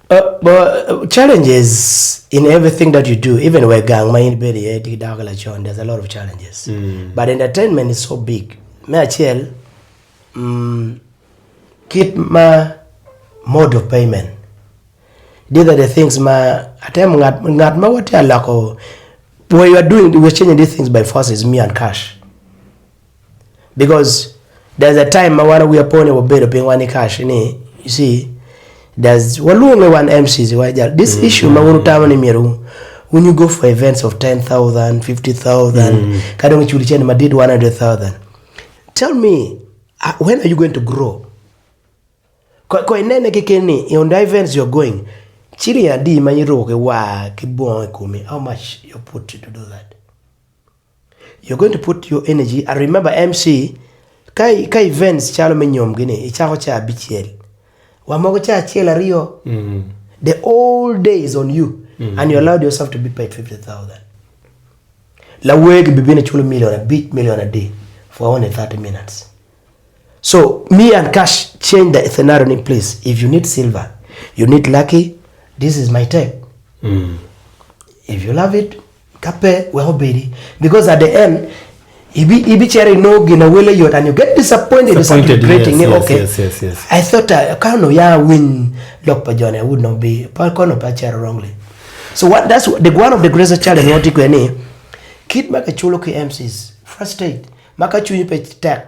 Uh, challenges in everything that you do, even where gang ma in ibedo iye tye ki dako ki lacon, there's a lot of challenges. Mm. But entertainment is so big. Me acel, mm, kit ma mode of payment. These are the things ma atemo ngat ngat ma watye aloko when you are doing we're changing these things by force is me and cash. Because there's a time ma wan wiya po ni wabedo piny wan i cash ni you see there's walwonge wan MCs wa jal this issue ma wun utamo ni myero when you go for events of 10,000 50,000 ka dong iculo cente madit 100,000 tell me uh, when are you going to grow ko ko inene keken ni on the events you're going ciling adi ma iruko ki war ki bongo i komi how much you put to do that You're going to put your energy and remember MC ka ka events calo me nyom gini icako ca abicel wa mogo ca acel aryo the whole day is on you and you allowed yourself to be paid 50,000 lawer gibibino culo million abic million adi for only 30 minutes so me and cash change the scenario ni please if you need silver you need lucky this is my take if you love it Ka pe, wek obedi. Because at the end, ibi ibicito inongo gin awele yot and you get disappointed, you start Disappointed, regretting yes, ni yes, okay, yes, yes, yes. I thought uh, ka onongo ya awiny lok pa joni, I would not be, pa ka onongo pe acito wrongly. So what, that's the one of the greatest challenge ma watye kwede ni, kit ma kiculo ki MCs, frustrate, ma ka cwinyi pe tek,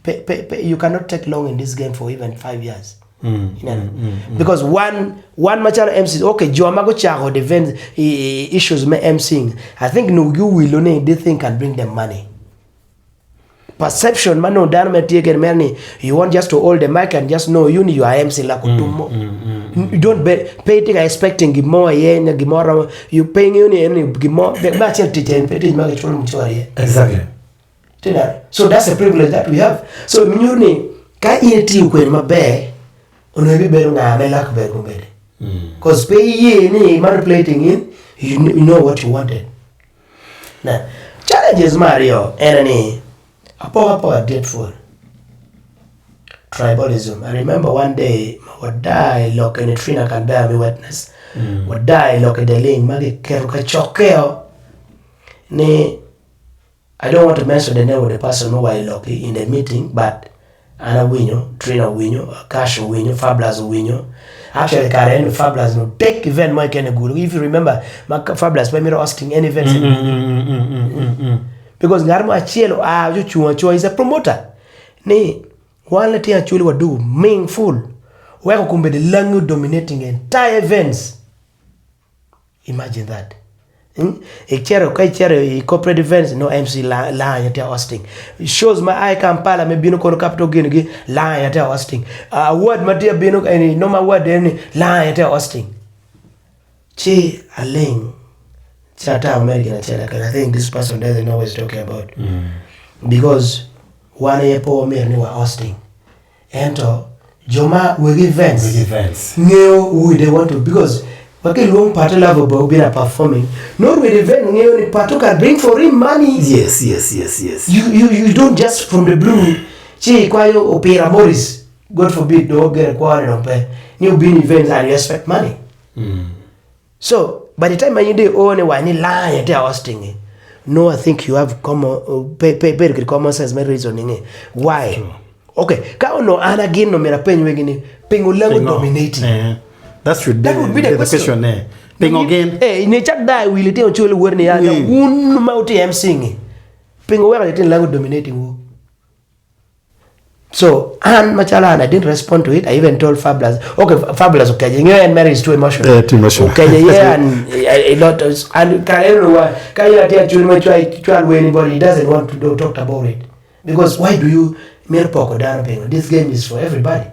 pe, pe, pe, you cannot take long in this game for even 5 years. Ineno? Because one one macalo MCs, okay, jo ma gucako the event, issues me MCing, I think no giwilo ni this thing can bring them money. Perception ma nongo dano me tye kede mere ni you want just to hold the mic and just know you ni you are MC lako tum mo. You don't be, pe itye ka expecting gin mo iye nyo gin mo romo, you pe ingeyo ni en ni gin mo, me acel tic en pe tic ma giculo mucoro iye. Exactly. Tina? So that's a privilege that we have. So minyuto ni ka in itiyo kwede maber, onongo ibibedo nga me lak ber kombeddi. Because pe iye ni manipulating in, you, you know what you wanted. Now, challenges me aryo ene ni apokapoka dreadful. Tribalism. I remember one day ma wadaa i lok eni Trina can bear me witness. Wadaa i lok i Deling ma giketo kacokkeo ni I don't want to mention the name of the person ma owaco lok-ki in the meeting but an awinyo, Trina owinyo, Kash owinyo, Fabulous owinyo. Actually kare eni Fabulous onongo tek event mo keken i Gulu. If you remember ma Fabulous pe mito hosting any events i Gulu. Because ngat mo acel oa ci ocung acunga, he's a promoter ni wan litino Acholi wadugu ming full weko kombeddi Langi dominating entire events. Imagine that. Hmm? Icito ka icito i corporate events no MC langa aye tye hosting. Shows ma a i Kampala me bino kono capital gini gi langa aye tye hosting. Award ma tye bino eni nongo award eni langa aye tye hosting. Ci aling ci atamo mere gin acel keken I think this person doesn't know what he's talking about. Because wan aye pe wamito ni wa hosting. Ento jo ma wegi events Wegi events. ngeyo who they want to because wa ki lwong Pato Love Boy obino a performing not with event ngeyo ni Pato can bring for him money. Yes, yes, yes, yes. You, you, you don't just from the blue ci ikwayo opira Morris God forbid dong ogere kwone dong pe ni obino events and you expect money. So by the time ma in dong io ni wa ni laa tye hosting ni no I think you have common pe pe ibedo kede common sense me reasoning ni why okay ka onongo an agin onongo myero apeny wegi ni pingo lango Pingo? dominating Eh, that should be That would be the the question. question. Eh. Pingo gin? Eh, ne cak da wi litino cwalo wod ni ya wun ma wutye MC ni pingo weko litino lango dominating wu So an macalo an I didn't respond to it. I even told Fabulous. Okay, Fabulous okeje. Ingeyo en mere is too emotional. Yeah, too emotional. Okeje yeah and a, a lot of, and ka eno wa ka ina tia chul ma chwa chwa anybody he doesn't want to do, talk about it. Because why do you mere poko dano pingo? This game is for everybody.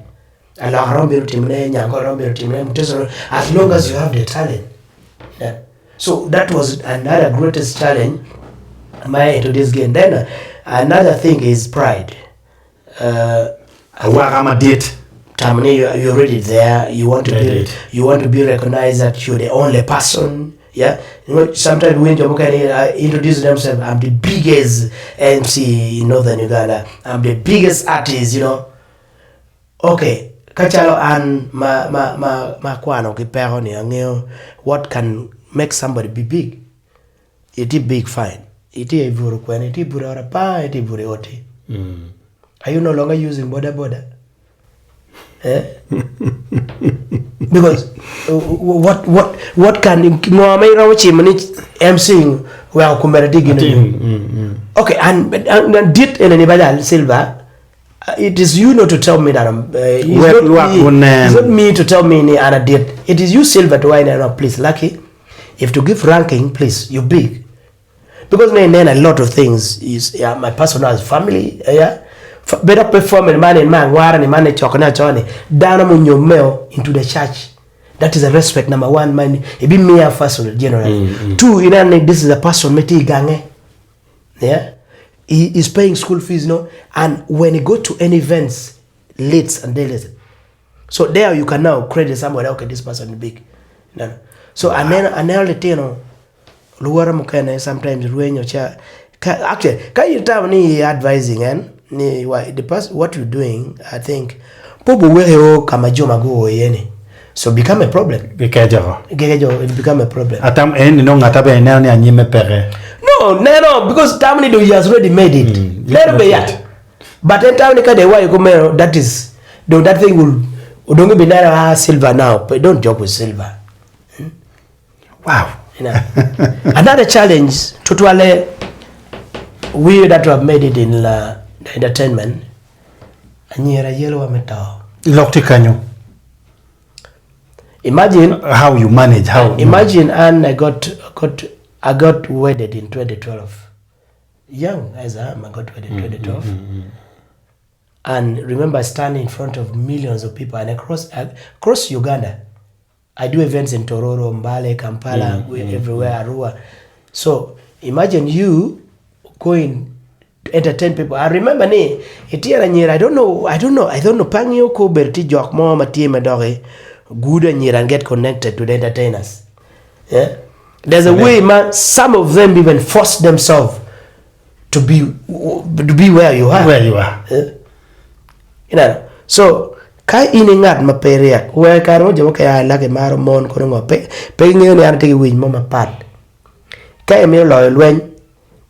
Alok rom biro timne, nyango rom biro timne, Mutesa rom, as long as you have the talent. Yeah. So that was another greatest challenge my into this game. Then another thing is pride. Awaka madit. Tam ni you, you're already there. You want to be Ready. you want to be recognized that you're the only person. Yeah. You know, sometimes when you can introduce themselves, I'm the biggest MC in Northern Uganda. I'm the biggest artist. You know. Okay. Ka calo an ma ma ma ma akwano ki peko ni angeyo what can make somebody be big. Itye big fine, itye i buto kwene, itye i buto i ot apar, itye i buto i oti. Are you no longer using boda boda? Eh? Because what what what can ngo ma iromo cimo ni MC weko komera tye gin mm, Okay, and, and, and dit ene ni badal silver it is you not to tell me that I'm uh, it's, not me, it's not me to tell me ni an adit. It is you silver to why no please lucky. If to give ranking please you big. Because ne inen a lot of things is yeah, my personal as family yeah. Bedo pe family man en ma angwara ni man e choko ne achoka ni dano munyommeo into the church. That is a respect number one man ibi miya first generally. Mm, mm. Two ineno ni this is a person me ti gange. Yeah. He is paying school fees no and when he go to any events leads and they listen. So there you can now credit somebody okay this person is big. No, no. So wow. aneno aneno litino luwota mukene sometimes rwenyo ca ka actually ka in itamo ni i advising en ni wa the person what you doing I think pe obiweko io ka ma jo ma guo iye ni so become a problem Gikeco. gikeco it become a problem Atam en nongo ngata bene neno ni anyimme peke. no neno because tamo ni do he has already made it mm, neno be yat but en tamo ni ka de wayo kumeno that is do that thing will odongi bineno ah silver now but don't joke with silver Wow. You know. Another challenge, tutwale, we that have made it in uh, the entertainment, anyira yelo wa me to. Lok tye kanyo. Imagine how you manage how imagine and I got got I got wedded in 2012. Young as I am, I got wedded in 2012. And remember standing in front of millions of people and across across Uganda. I do events in Tororo, Mbale, Kampala, mm, everywhere, mm. Arua. So imagine you going to entertain people. I remember ni itye anyira, I don't know, I don't know, I don't know pangi ko ber ti jok mo ma tye ma doki good anyira and get connected to the entertainers. Yeah? There's a way ma some of them even force themselves to be to be where you are. Where you are. Yeah? You know, so ka in i ngat ma pe ryek, wer kare mo jo mukene a laki maro mon kono ngo pe pe gingeyo ni an atye ki winy mo mapat. Ka imito loyo lweny,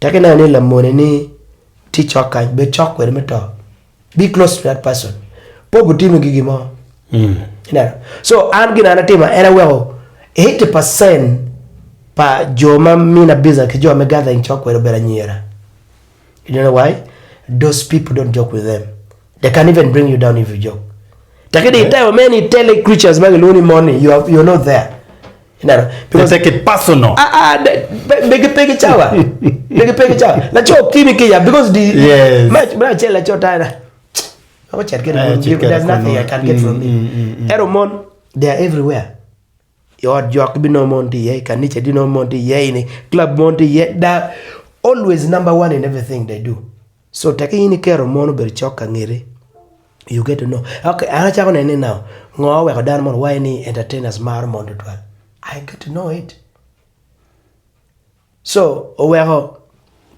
tek ineno ni lamone ni tye cok kany, bed cok kwede me to. Be close to that person. Pe obitimi ki gin mo. Ineno? So an gin an atimo en aweko 80% pa jo ma mina business ki jo me gathering cok kwede obedo anyira. You don't know why? Those people don't joke with them. They can even bring you down if you joke. Takidi okay. time many tele creatures ma gilwongo ni money, you are, you're not there. You know, because they take it personal. Ah ah, begi pegi chawa. Begi pegi chawa. Lacho kimi kiya because the yes. Ma ma chela lacho tana. Ako chat get there's nothing I can get from me. Ero mon they are everywhere. I ot jok ibinongo mon tye iye, i kanica ibinongo mon tye iye, i club mon tye iye, they are always number one in everything they do. So tek in iketo mon obedo cok ka ngeti, you get to know. Okay, an acako neno ni now, ngo oweko dano mono waco ni entertainers maro mon tutwal? I get to know it. So oweko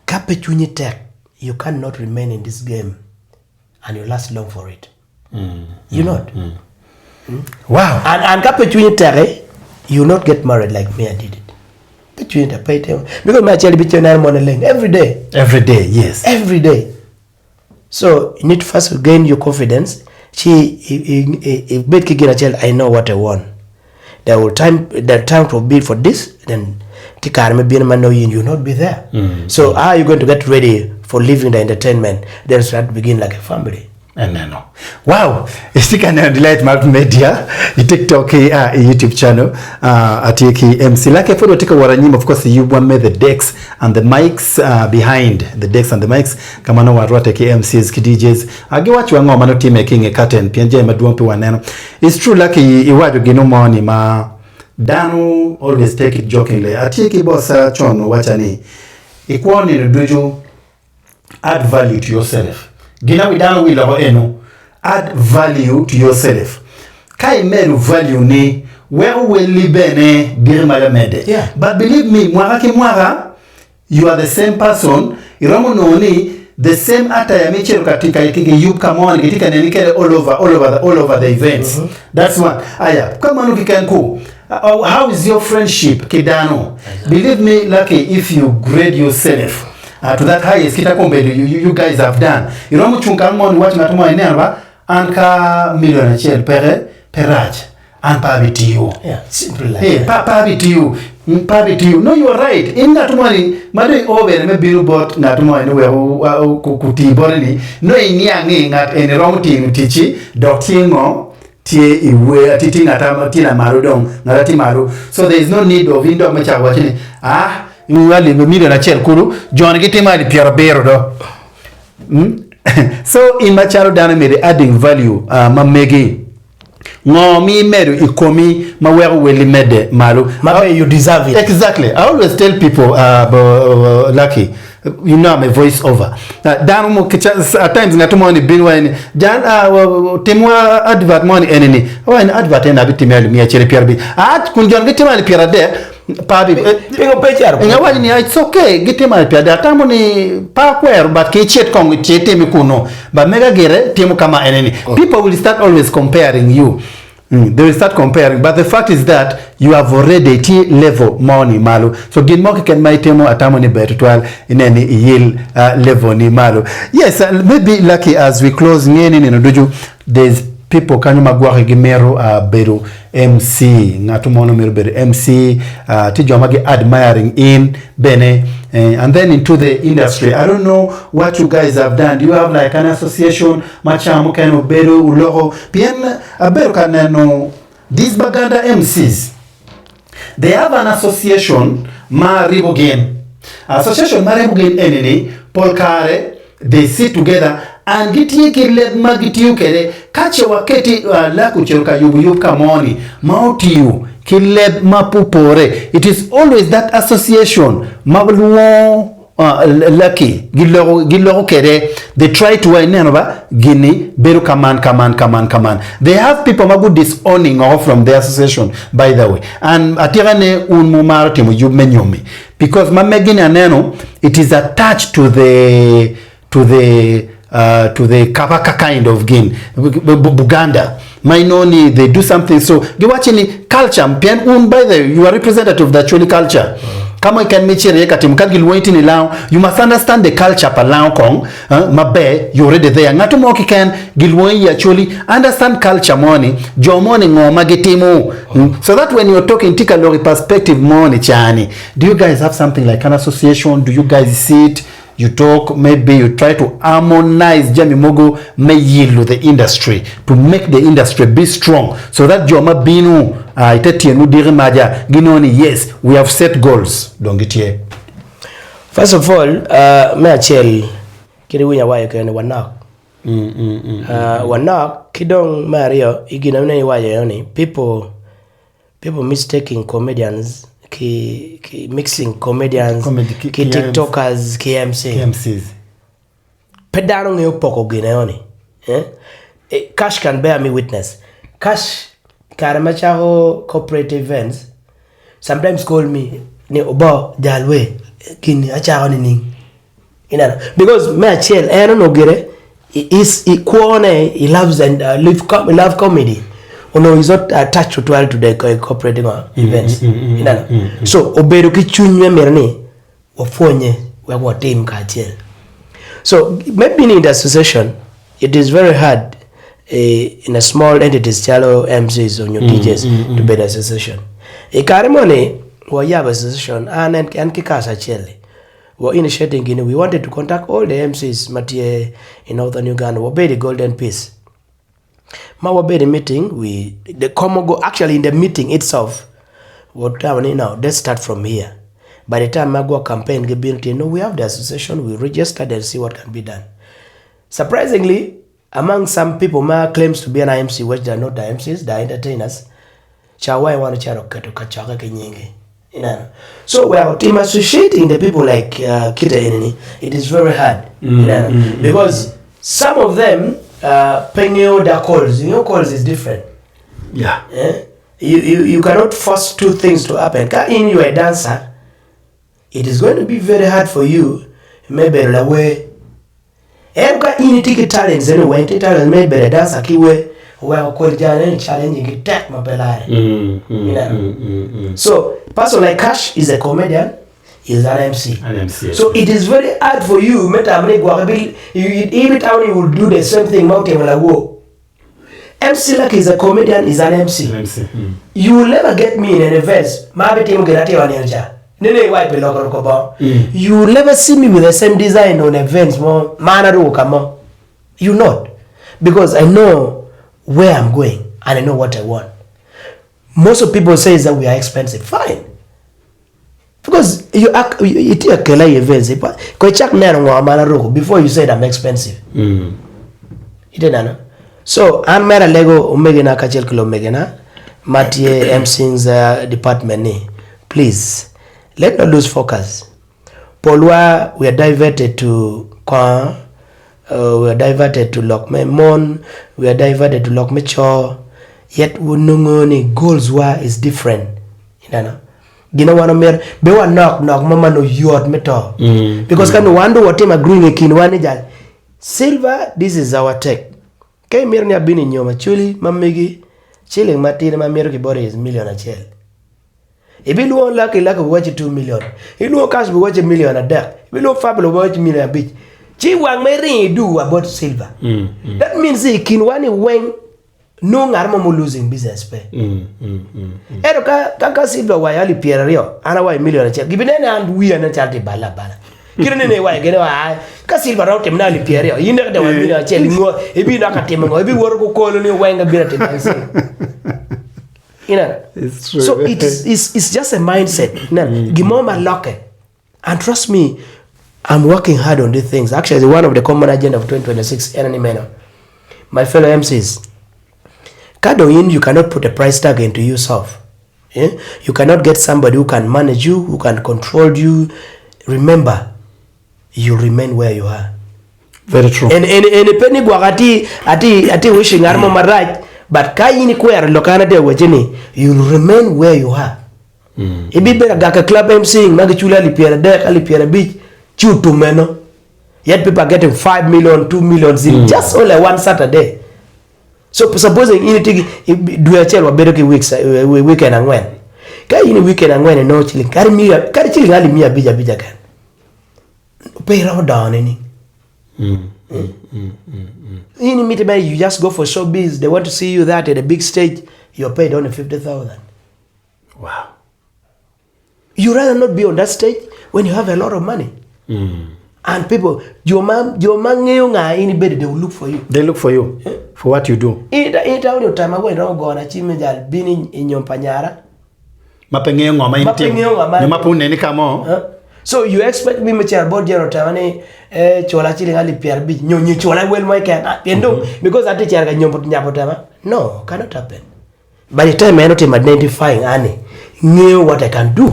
ka pe cwinyi tek, you cannot remain in this game and you last long for it. You not. Wow. And, and ka pe cwinyi tek, you not get married like me I did it. Pe cwinyi tek, pe itimo. Because me acel ibicito ineno mon leng every day. Every day, yes. Every day. So you need to first gain your confidence. Ci ibed ki gin acel, I know what I want. There will time, there time to be for this, then ti kare me bino ma nongo you will not be there. So how are you going to get ready for leaving the entertainment, then start to begin like a family? Aneno. Wow! Itye ka neno Delight Multimedia i TikTok ki uh, i YouTube channel. Uh, atye ki MC Lucky pud watye ka wot anyim of course yubwa me the decks and the mics uh, behind the decks and the mics ka ma nongo warwatte ki MCs ki DJs. Uh, giwaco ango ma nongo timme ki nge curtain pien jami madwong pe waneno. It's true Lucky iwaco gino mo ni ma dano always take it jokingly. Atye ki bossa con owaca ni i kwo nino ducu Add value to yourself. Gin awi dano wi loko eno. Add value to yourself. Ka imedo value ni, weko welli bene giki maca medde. Yeah. But believe me, mwaka ki mwaka, you are the same person, iromo nongo ni. The same attire ma icito ka tic ki giyub ka mo ni gitye ka neni kwede all over all over the all over the events. That's one. Aya, ka mano keken ku, how is your friendship ki dano? Believe me Lucky if you grade yourself to that highest kita kombeddi you, you guys have done, iromo cung kang mo ni iwac ngat mo ineno ba an ka million acel peke pe rac. An pe abitiyo. Yeah, simple like Hey, that. pa, pe abitiyo. Mm, Pe abitiyo. No, you are right. In ngat mo ni, ma dong io bene me bino bot ngat mo ni wek ku ti bote ni, no iniang ni ngat eni romo timo ticci, dok tye ngo? Tye i wer, tye, tye ngat ma tye lamalo dong, ngat tye malo. So there is no need of in dok me cako waco ni, ah, alip million acel kulu, joni gitimo alip pyerabiro do. Mm? So in macalo dano myero i adding value uh, ma megi. Ngo ma imedo i komi ma weko welli medde malo? Ma pe you deserve it. Exactly. I always tell people, uh, Lucky, you know I'm a voice over. Uh, dano mo at times ngat mo ni bin wa ni jan uh, timwa advert mo ni eni ni. Wa ni advert eni abitime ali miya cere pyera bi. Ah, kun jon gitimo ali pyera adek pa bi. Pingo pe icito Nga waco ni it's okay gitimo ali pyera adek. Atamo ni pa akwero but ki icit kong ice itimi kunu. But mega gire timo kama ene ni. People will start always comparing you. Mm, they will start comparing but the fact is that you have already itye level mo ni malo. So gin mo keken ma itimo atamo ni ber tutwal inen ni iyil uh, level ni malo. Yes, uh, maybe Lucky as we close nge ni nino ducu there's people kanyo ma gwoki gimito uh, bedo MC ngat mono mito bedo MC uh, tye jo ma gi admiring in bene eh, and then into the industry I don't know what you guys have done do you have like an association ma ca mukene obedo uloko pien abedo ka neno these Baganda MCs they have an association ma ribo gin association ma ribo gin eni ni pol kare they sit together and gitye ki leb ma gitiyo kwede ka ce waketi uh, lak ocito ka yubo yub ka mo ni ma otiyo ki leb ma pe opore it is always that association ma lwongo uh, laki giloko giloko kwede they try to ineno ba gini bedo kaman kaman kaman kaman they have people ma gu disowning oko from the association by the way and atika ne un mumaro timo yub me nyomi because ma megini aneno it is attached to the to the uh, to the kabaka kind of gin Buganda ma inongo ni they do something so giwaco ni culture pien un by the you are representative of the Acholi culture ka mo keken ma icito iye ka timo ka gilwongi tye ni lango you must understand the culture pa lango kong uh, maber you already there ngato mo keken gilwongi i Acholi understand culture mo ni jo mo ni ngo ma gitimo mm? so that when you're talking tye ka lok i perspective mo ni cani do you guys have something like an association do you guys sit you talk maybe you try to harmonize jami mogo me yilo the industry to make the industry be strong so that jo ma bino uh, ite tyen odiki maja ginongo ni yes we have set goals dong gitye. First of all, uh, me acel kit iwinyo awaco kene ni wanok. Uh, wanok ki dong me aryo i gin ma iwaco aye ni people people mistaking comedians ki, ki mixing comedians Comedy ki- ki ki tiktokers ki MC. MCs. Pe dano ngeyo poko gin eno ni. Eh? Eh, Cash can bear me witness. Cash kare ma cako corporate events sometimes call me ni obo jal we gini acako nining ineno because me acel en onongo gire i, is, i kwone he loves and uh, live com, he love comedy onongo is not attached tutwal to the co- corporate events ineno so obedo ki cwiny me mito ni wapwonye wek watim kacel. So maybe in the association it is very hard eh, in a small entities calo MCs onyo DJs to be the association. I kare moni wayabo association an en an ki kas acel-li wa initiating gini we wanted to contact all the MCs ma tye i Northern Uganda wabedo i Golden Peace. Ma wabedo i meeting we the common goal actually in the meeting itself watamo ni now let's start from here by the time ma gwok campaign gibino tye no we have the association we registered and see what can be done surprisingly among some people ma claims to be an IMC which they are not the MCs they are entertainers ca wa wan ocito oketo kacokke ki nyingi ineno so weko tim associating the people like uh, kite enini it is very hard ineno because some of them uh, pe ngeyo da calls you know calls is different Yeah. eh? you, you, you cannot force two things to happen ka in you are a dancer it is going to be very hard for you me bedo lawer. Ento ka in itye ki talents eni weng, itye ki talent me bedo a dancer ki wer, oweko kodi jami eni challenging gi tek ma pe lare. Ineno? So person like Cash is a comedian, is an MC. An MC, So it is very hard for you me tamo ni gwok ibi ibitamo ni you will do the same thing ma otimo lawor. MC Lucky is a comedian, is an MC. An MC. Mm. You will never get me in an event ma abitimo gin atimo anino ca. Nene iwaco pi loko ruko bongo. You will never see me with the same design on events mo ma an aruko ka mo. You not. Because I know where I'm going and I know what I want. Most of people says that we are expensive. Fine. Because you act, itye ka kela i events, ko icak neno ngo ma an aruko before you said I'm expensive. Mm. Ite neno? So an mere alego omegina kacel ki lumegina ma tye MC's uh, department ni please let not lose focus. Polwa we are diverted to kongo, uh, we are diverted to lok me mon, we are diverted to lok me co, yet wanongo ni goals wa is different. Ineno? Gin ma wan omyero be wanok nok mo ma nongo yot me to. Because ka nongo wan dong watimo agreeing i kinwa ni jal Silver this is our take. Ka imito ni abin i nyom acholi ma megi ciling matidi ma amito ki boti is million acel. Ibilwongo Lucky, Lucky obiwacci 2 million. Ilwongo Cash obiwacci million adek. Ibilwongo Fabula obiwacci million abic. Ci wang ma iringo idugo wa bot Silver. That means i kinwa ni weng nongo ngat mo mo losing business pe. Ento ka ka ka Silver owaco alip 20 an awaco million acel gibinene ni an wiya nen calo tye balle abala. Kite nene iwaco gene wa ai ka Silver romo timone alip 20 in dok ite waco million acel ingo ibino ka timo ngo ibiwoto ku kolo ni weng abino atimo MC. Ineno? It's true. So it's, it's, it's just a mindset. Ineno? Gin mo ma lokke. And trust me, I'm working hard on these things. Actually, one of the common agenda of 2026 en ni meno. My fellow MCs, ka dong in you cannot put a price tag into yourself. Eh? You cannot get somebody who can manage you, who can control you. Remember, you remain where you are. Very true. En en en pe ni gwok ati ati ati wishing ngat mo marac, but ka in ikwero lok an atye ka wacci ni you will remain where you are. Ibibedo agak i club MCing ma giculo alip 30, alip 50 ci otum meno. Yet people are getting 5 million, 2 million in just only one Saturday. So supposing in itye ki dwe acel wabedo ki weeks, eh, weekend angwen. Ka in i weekend angwen inongo ciling kadi miya, kadi ciling alip 500 abica keken. Pe iromo dongo nining? In imiti mere you just go for showbiz, they want to see you that at a big stage, you're paid only 50,000. Wow. You rather not be on that stage when you have a lot of money. And people, jo ma jo ma ngeyo nga in ibedo, they will look for you. They look for you for what you do. Ita ita oni otama gwe romo gona cim jal bini i nyom pa nyara. Ma pe ngeyo ngo ma in Ma pe itimo. ngeyo ngo ma- Nyo ma pe oneni ka mo. Huh? So you expect me me cito bot General Otema ni eh, cula ciling alip 50 nyo nyo cula wel mo keken Ah, pien dong because atye cito ka nyom nyap Otema no cannot happen By the time en otimo identifying ani ngeyo what I can do.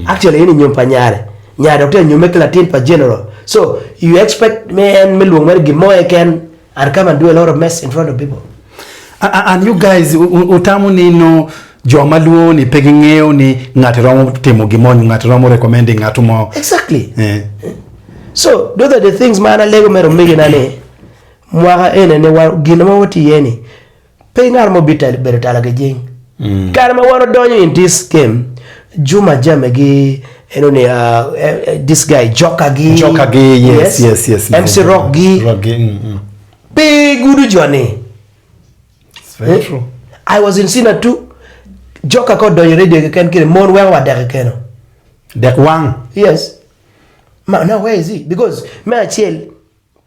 Actually en i nyom pa nyare. Nyare dok tye ka nyomme ki latin pa general. So you expect me en me lwongo mere gin mo keken and come and do a lot of mess in front of people. And you guys utamo ni no jo ma lwongo ni pe gingeyo ni ngati romo timo gin mo nyo ngati romo recommending ngatu mo. Exactly. Eh. So those are the things ma an alego mere omegina ni mwaka ene ni wa gin ma watye iye ni Pe ngat mo bibedo tala ki jing. Kare ma wan odonyo in this game, Juma Jame gi eno ni this guy Joka gi, Joka gi, yes, yes, yes, MC Rock gi, Rock gi, mm, mm. pe gudo joni. It's very true. I was in Sina too. Joka ka odonyo i radio keken kine mon weko wa dek keno. Dek wang. Yes. Ma, now where is he? Because me acel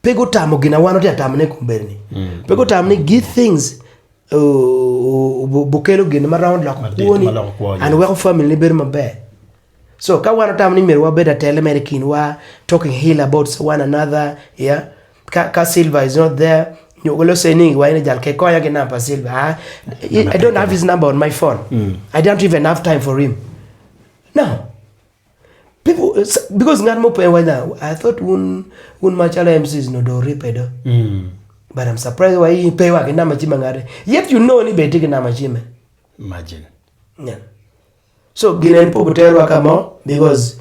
Pe gutamo gin a wan watye ka tamone i kombeddi-ni. Pe gutamo ni give things bukelo gin ma romo loko kwoni and weko family ni bedo maber. So ka wan watamo ni myero wabed atele mere i kinwa talking ill about one another yeah ka, ka Silver is not there nyo let's say ni iwaco ni jal ke konya ki namba pa Silver ah, I don't have his number on my phone. I don't even have time for him. No. People, because ngat mo penyo wanya, I thought un un macalo MCs no do ripe do. But I'm surprised why in pe wa ki namba cim ngate. Yet you know ni be tye ki namba cime. Imagine. Yeah. So gin en poko terwa ka mo because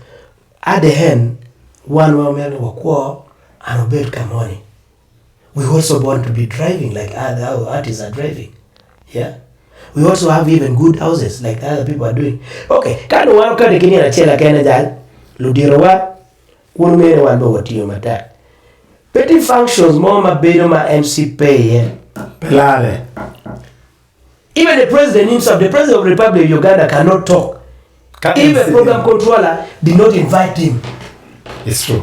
at the end wan wa myero ni wakwo. And obed ka moni. We also want to be driving like other our artists are driving. Yeah. We also have even good houses like other people are doing. Okay, ka dong wan okati ki nino acel kene jal, luditowa kun ngeyo ni wan bene watiyo matek. Pe tye functions mo ma bedo ma MC pe iye. Pe lare. Even the president himself, the president of the Republic of Uganda cannot talk. Ka If a MC program controller did not invite him. It's true.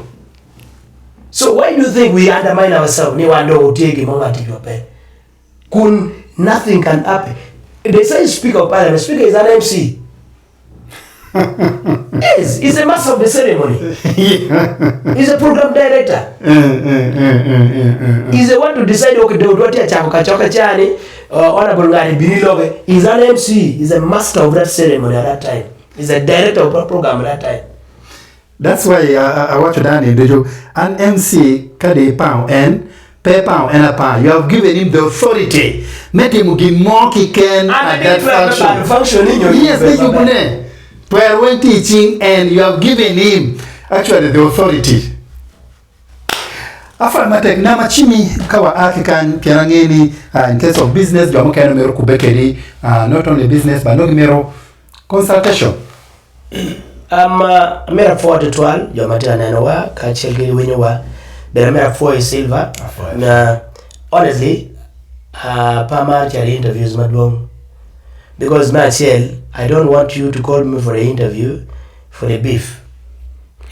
So why do you think we undermine ourselves ni wan dong watye gin mo ma ticwa pe? Kun nothing can happen. They say speaker of parliament, speaker is an MC. Yes, he's a master of the ceremony. He's a program director. He's the one to decide, okay, do what chako kachoka chani, uh, honorable ngani bini loge. He's an MC. He's a master of that ceremony at that time. He's a director of that program at that time. That's why awaco dano ni ducu an MC ka dong ipango en pe ipango en apanga you have given him the authority me timo gin mo kiken at that function yes me yubu ne twero weng tye icing en you have given him actually the authority Afal matek nama cimi ka wa a ki kany pien ange ni in case of business jo mukene mito kubbe kedi not only business but nongo gimito consultation. Um, amito apwo tutwal jo ma tye ka nenowa kacel ki winyowa bene amito apwoyi Silver na honestly uh, pe amaro cito i interviews madwong because me acel I don't want you to call me for a interview for the beef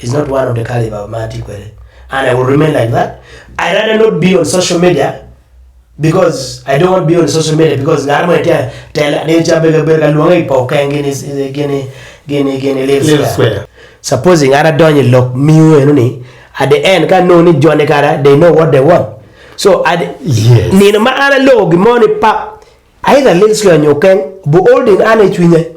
is not one of the caliber ma atye kwede and I will remain like that I rather not be on social media because I don't want be on social media because ngat mo tye tela ni ca bedo bedo ka lwonge i po keng gini gini gini gini live Live square square. supposing an adonyo i lok miu eno ni at the end ka anongo ni joni kara they know what they want so at the, Yes. nino ma an aloko gin mo ni pap either live square nyo keng bu holding an i cwinye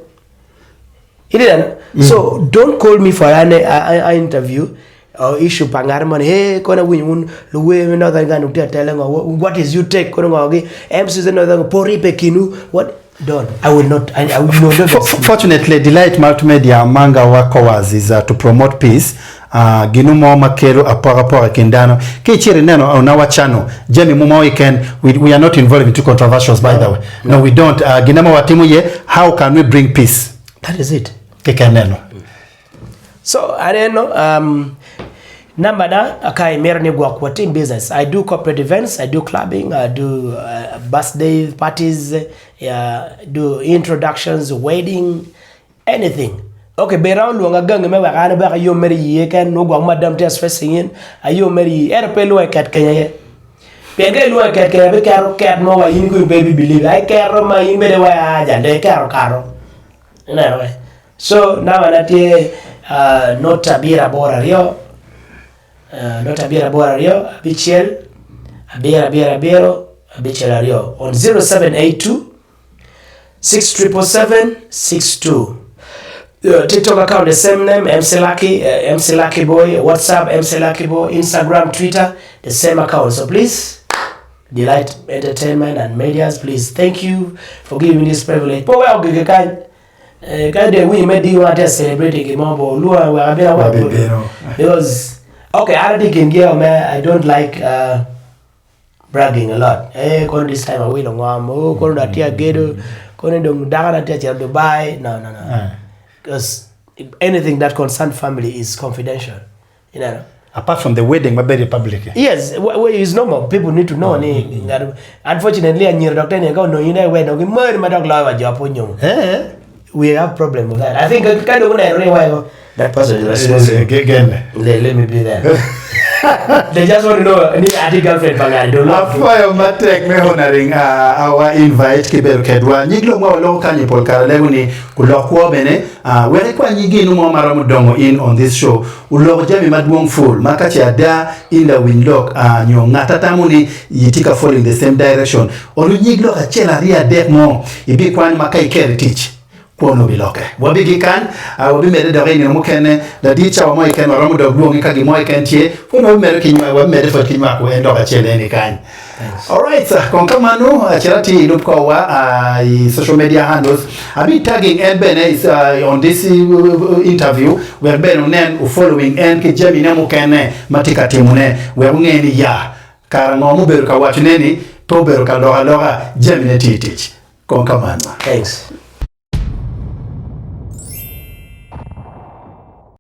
Ineno? So don't call me for an, a, a, a interview or issue pa ngat mo ni hey kono awinyo wun luwer me Northern Uganda wutye ka tele ngo what is you take kono ngo gi MCs me Northern pe wuribbe i kinwu what don't I will not I, I will not Fortunately, Delight Multimedia among our cause is uh, to promote peace. Uh, ginu mo ma kelo apokapoka i kin dano. Ki icito ineno on our channel, jami mo ma keken, we, we are not involved into controversials by the way. No, we don't. Uh, gina ma watimo ye, how can we bring peace? That is it. Keken neno. So aneno um, number na ka imito ni gwok watim business. I do corporate events, I do clubbing, I do uh, birthday parties, uh, do introductions, wedding, anything. Okay, be round lwonga gangi me wek an wek ayom mere iye ken nongo gwok madam tye stressing in ayom mere iye ento pe lwonga iket kenya ye. Pien ka ilwonga iket kenya biketo ket mo wa in kong pe ibi believe ai keto ma in bene wa aja dong iketo kato. Ineno eh? So namba na tye uh, not abiro aboro aryo uh, not abiro aboro aryo abicel abiro abiro abiro abicel aryo on 0782 6777 62 Uh, TikTok account the same name MC Lucky uh, MC Lucky Boy WhatsApp MC Lucky Boy Instagram Twitter the same account so please Delight Entertainment and Medias please thank you for giving me this privilege po weko gige kany eh, ka de winyo me diwa te celebrate gi mo bo luwa wek abino wek Wabibino. because okay an atye i kin gi me I don't like uh, bragging a lot eh kono this time awilo ngom oh kono dong atye agedo kono dong dakona tye acito Dubai no no no Eh. because anything that concern family is confidential Ineno? Apart from the wedding ma bedo i public. Yes, it's normal. People need to know ni ngat unfortunately anyira dok tene ka onongo in aye wed dok gimari ma dok loyo wa jo ma pe onyomo. Eh. We have problem with that. I think ka dong oneno ni weko that person is responsible. Genne. Let, let me be there. They just want to know ni ati girlfriend pa ngani dong love. Apwoyo matek me honoring uh, our invite ki bedo kedwa. Nyig lok ma waloko kany i pol kare lego ni kulok kwo bene uh, wek ikwany nyig ginu mo ma romo dongo in on this show. Oloko jami madwong pul ma ka ce ada in lawiny lok nyo ngat atamo ni itye ka following the same direction, olu nyig lok acel aryo adek mo ibikwanyo ma ka iketo i tic. Kwone obilokke. Wabigik kany, wabimedde dok i nino mukene. Ladit cawa mo keken waromo dok lwongi ka gin mo keken tye. Pud wabimedo ki nywak, wabimedde pwod ki nywako en dok acel eni kany. Alright, kong ka mano, cit atir ilub korwa i social media handles. Abi tagging en bene on this interview wek bene wunen wu following en ki jamine mukene ma tye ka timone wek wunge ni ya kara ngo mubedo ka wacone ni pe obedo ka lok aloka jamine tye i tic. Kong ka mano. Thanks.